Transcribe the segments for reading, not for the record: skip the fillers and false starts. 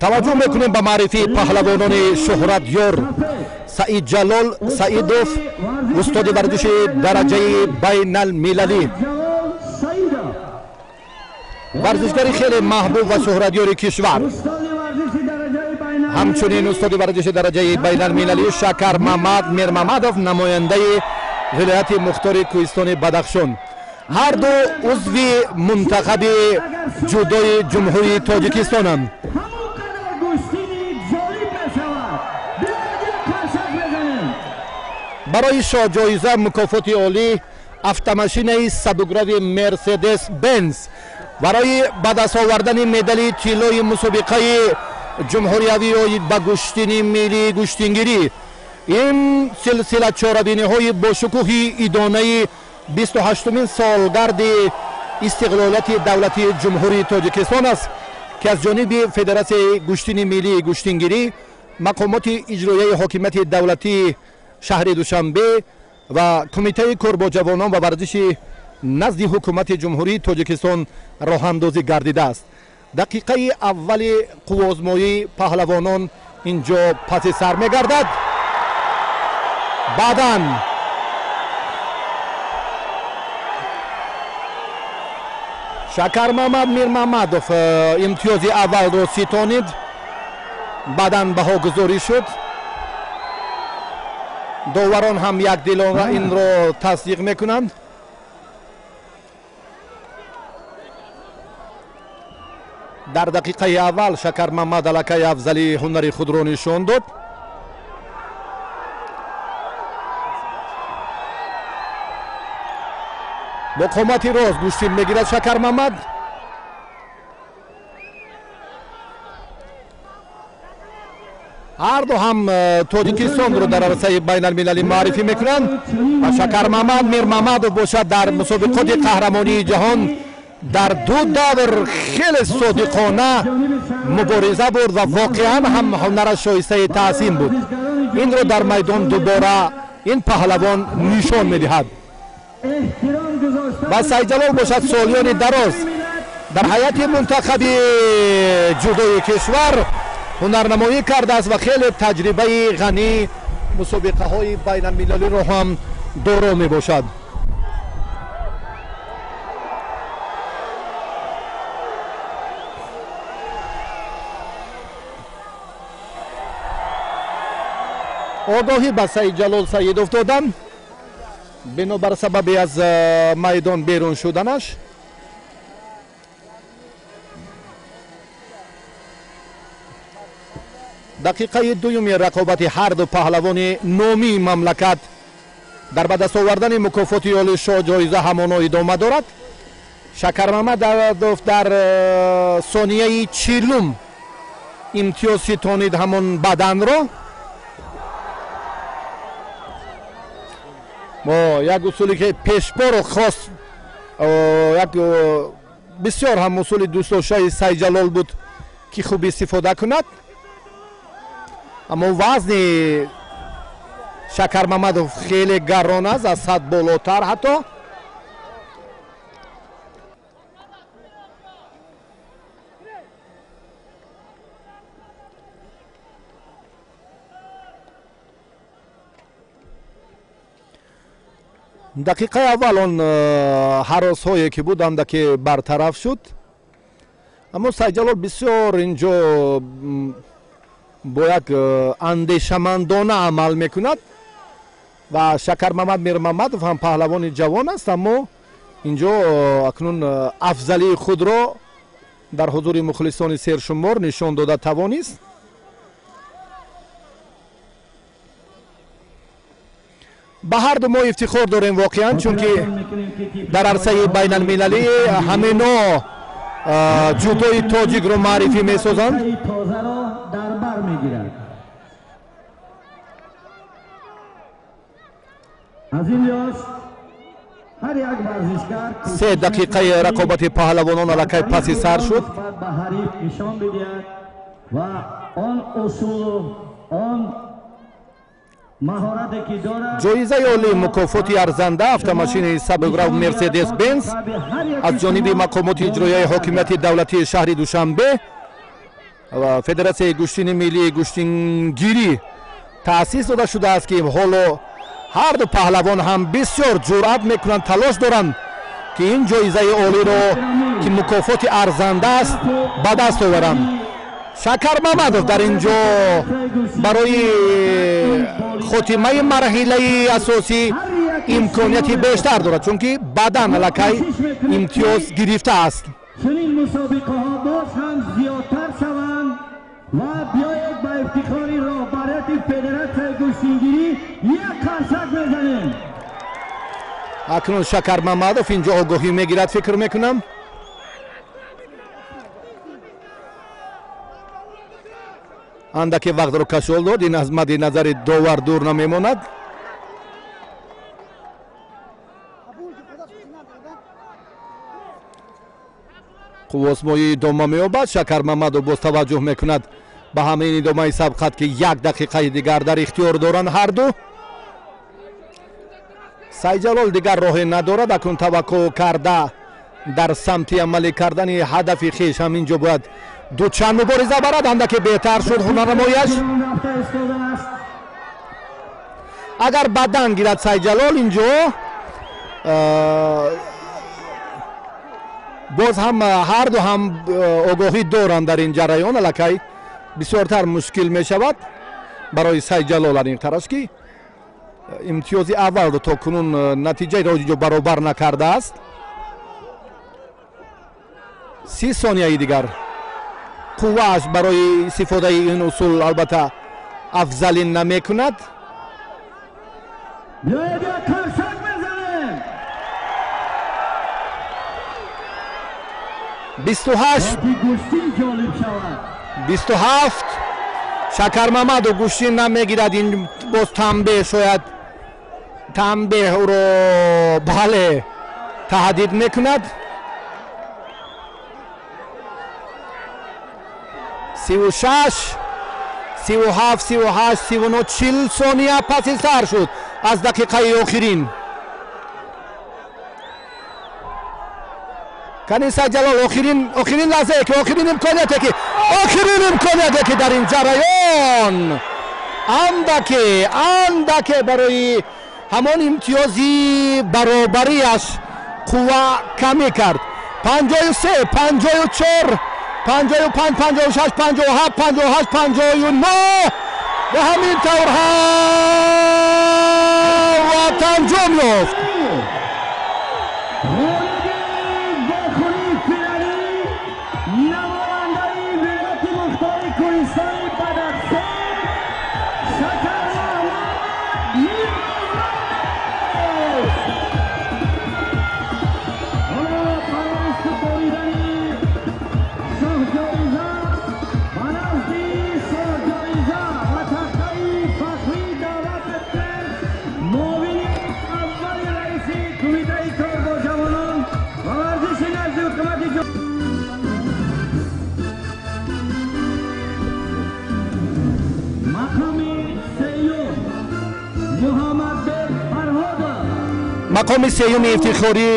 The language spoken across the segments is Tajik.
Таваҷҷӯҳ мекунем ба маърифии паҳлавонони шӯҳратёр Саидҷалол Саидов, устоди варзиши дараҷаи байналмилалӣ, варзишгари хеле маҳбуб ва шӯҳратёри кишвар. Ҳамчунин устоди варзиши дараҷаи байналмилалӣ Шакармамад Мирмамадов, намояндаи вилояти мухтори кӯҳистони Бадахшон. Ҳар ду узви мунтахаби ҷудои Ҷумҳурии Тоҷикистонанд. Барои шоҳҷоиза мукофоти олӣ автомашинаи сабукрави Мерседес Бенз, барои ба даст овардани медали тиллои мусобиқаи ҷумҳуриявӣ оид ба гӯштини миллии гӯштингирӣ. Ин силсила чорабиниҳои бошукӯҳи идонаи 28-умин солгарди истиқлолияти давлатии Ҷумҳурии Тоҷикистон аст, ки аз ҷониби Федератсияи гӯштини миллии гӯштингирӣ, мақомоти иҷроияи ҳокимияти давлатии шаҳри Душанбе ва Кумитаи кор бо ҷавонон ва варзиши назди ҳукумати Ҷумҳурии Тоҷикистон роҳандозӣ гардидааст. Дақиқаи аввали қуввозмоии паҳлавонон инҷо паси сар мегардад. Баъдан Шакармамад Мирмамадов имтиёзи аввалро ситонид, баъдан баҳогузорӣ шуд. Доварон ҳам якдилона инро тасдиқ мекунанд. Дар дақиқаи аввал Шакармамад аллакай афзалии ҳунари худро нишон дод. Бо қомати рост гӯштин мегирад Шакармамад. Ҳар ду ҳам Тоҷикистонро дар арсаи байналмилалӣ муаррифӣ мекунанд ва Шакармамад Мирмамадов бошад дар мусобиқоти қаҳрамонии ҷаҳон дар ду давр хеле содиқона мубориза бурд ва воқеан ҳам ҳунараш шоистаи таҳсин буд. Инро дар майдон дубора ин паҳлавон нишон медиҳад. Ва Саидҷалол бошад солиёни дароз дар ҳайати мунтахаби ҷудои кишвар ҳунарнамоӣ кардааст ва хеле таҷрибаи ғании мусобиқаҳои байналмилалиро ҳам доро мебошад. Огоҳӣ ба Саидҷалол Саидов додам бинобар сабаби аз майдон берун шуданаш. Дақиқаи дуюми рақобати ҳар ду паҳлавони номии мамлакат дар ба даст овардани мукофоти оли шоҳҷоиза ҳамоно идома дорад. Шакармамадов дар сонияи 40 имтиёз ситонид ҳамон баданро. Як усуле ки пешпоро хост, як бисёр ҳам усули дӯстдоштаи Саидҷалол буд ки хуб истифода кунад. Аммо вазни Шакармамадов хеле гарон аст, аз 100 болотар ҳатто. Дақиқаи аввал он ҳаросҳое ки буданд ки бартараф шуд, аммо Саидҷалол бисёр инҷо бо як андешамандона амал мекунад ва Шакармамад Мирмамадов ҳам паҳлавони ҷавон аст, аммо инҷо акнун афзалии худро дар ҳузури мухлисони сершумор нишон дода тавонист. Ба ҳар ду мо ифтихор дорем воқеан, чунки дар арсаи байналмилалӣ ҳамино ҷудои тоҷикро маърифӣ месозанд. 3 дақиқаи рақобати паҳлавонон аллакай паси сар шуд. Ҷоизаи олии мукофоти арзанда автомошинаи сабукрав Мерседес Бенз аз ҷониби мақомоти иҷроияи ҳокимияти давлатии шаҳри Душанбе Федератсияи гӯштини миллии гӯштингирӣ таъсис дода шудааст, ки ҳоло ҳар ду паҳлавон ҳам бисёр ҷуръат мекунанд, талош доранд, ки ин ҷоизаи олиро, ки мукофоти арзанда аст, ба даст оваранд. Шакар Мамадов дар ин ҷо барои хотимаи марҳилаи асосӣ имконияти бештар дорад, чунки баъдан аллакай имтиёз гирифтааст. Чунин мусобиқаҳо боз ҳам зиёдтар шаванд ва биёед ба ифтихори роҳбарияти федератсияи гӯштингирӣ як қарсак мезанем. Акнун Шакар Мамадов инҷо огоҳӣ мегирад, фикр мекунам. Андаке вақтро кашол дод, ин аз мадди назари довар дур намемонад. Қуввосмоӣ идома меёбад. Шакар Мамадов боз таваҷҷӯҳ мекунад ба ҳамаи идомаи сабқат, ки як дақиқаи дигар дар ихтиёр доранд ҳар ду. Сайҷалол дигар роҳе надорад, акнун таваккул карда дар самти амалӣ кардани ҳадафи хеш ҳамин ҷо бояд дучанд мубориза барад. Андаке беҳтар шуд ҳунарнамояш. Агар бадан гирад Сайҷалол инҷо боз ҳам ҳар ду ҳам огоҳӣ доранд дар ин ҷараён, аллакай бисёртар мушкил мешавад барои Сайҷалол аниқтараш, ки имтиёзи аввалро то кунун натиҷаеро инҷо баробар накардааст. 30 сонияи дигар қуввааш барои истифодаи ин усул албатта афзалин намекунад. 28, 27. Шакар Мамадов гӯштин намегирад. Ин боз танбеҳ, шояд танбеҳ ӯро бале таҳдид мекунад. 36, 37, 38, 39, 40 сония паси сар шуд аз дақиқаи охирин. Кани Сайҷалол охирин лаҳзае ки охирин имконияте ки дар ин ҷараён андаке барои ҳамон имтиёзи баробарияш қувва камӣ кард. 53, 54, 55, 56, 57, 58, 59 ва ҳамин тавр ҳам анҷом ёфт. Мақоми сеюми ифтихорӣ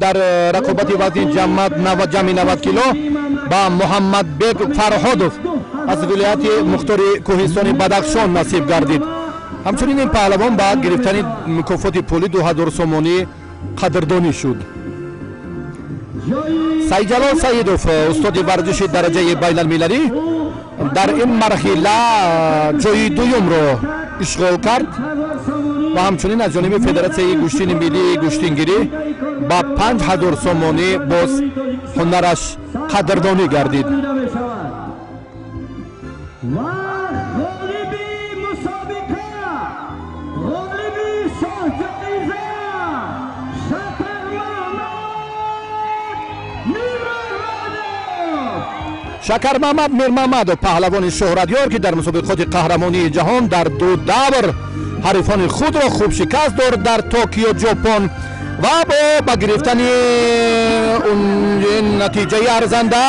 дар рақобати вазни ҷамъи 90 кило ба Муҳаммадбек Фарҳодов аз вилояти мухтори кӯҳистони Бадахшон насиб гардид. Ҳамчунин ин паҳлавон ба гирифтани мукофоти пулӣ 2000 сомонӣ қадрдонӣ шуд. Сайҷалол Саидов, устоди варзиши дараҷаи байналмилалӣ, дар ин марҳила ҷои дуюмро ишғол кард ва ҳамчунин аз ҷониби Федератсияи гӯштини миллии гӯштингирӣ ба 5000 сомонӣ боз ҳунараш қадрдонӣ гардид. Шакармамад Мирмамадов, паҳлавони шӯҳратёр, ки дар мусобиқоти қаҳрамонии ҷаҳон дар ду давр ҳарифони худро хуб шикаст дод дар Токио, Ҷопон, ва бо ба гирифтани натиҷаи арзанда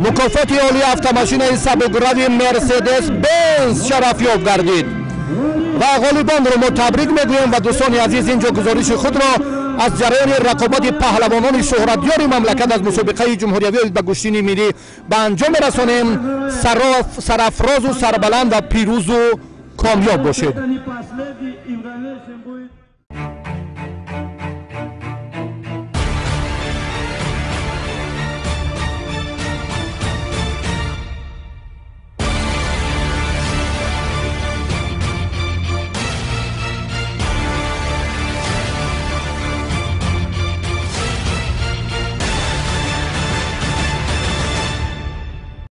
мукофоти олии автомошинаи сабукрави Мерседес Бенз шарафёб гардид. Ва ғолибонро мо табрик мегӯем ва дӯстони азиз, инҷо гузориши худро Аз ҷараёни рақобати паҳлавонони шӯҳратёри мамлакат аз мусобиқаи ҷумҳуриявӣ ба гӯштини миллӣ ба анҷом мерасонем. Сарафрозу сарбаланд ва пирӯзу комёб бошед. Это не последний, и в дальнейшем будет.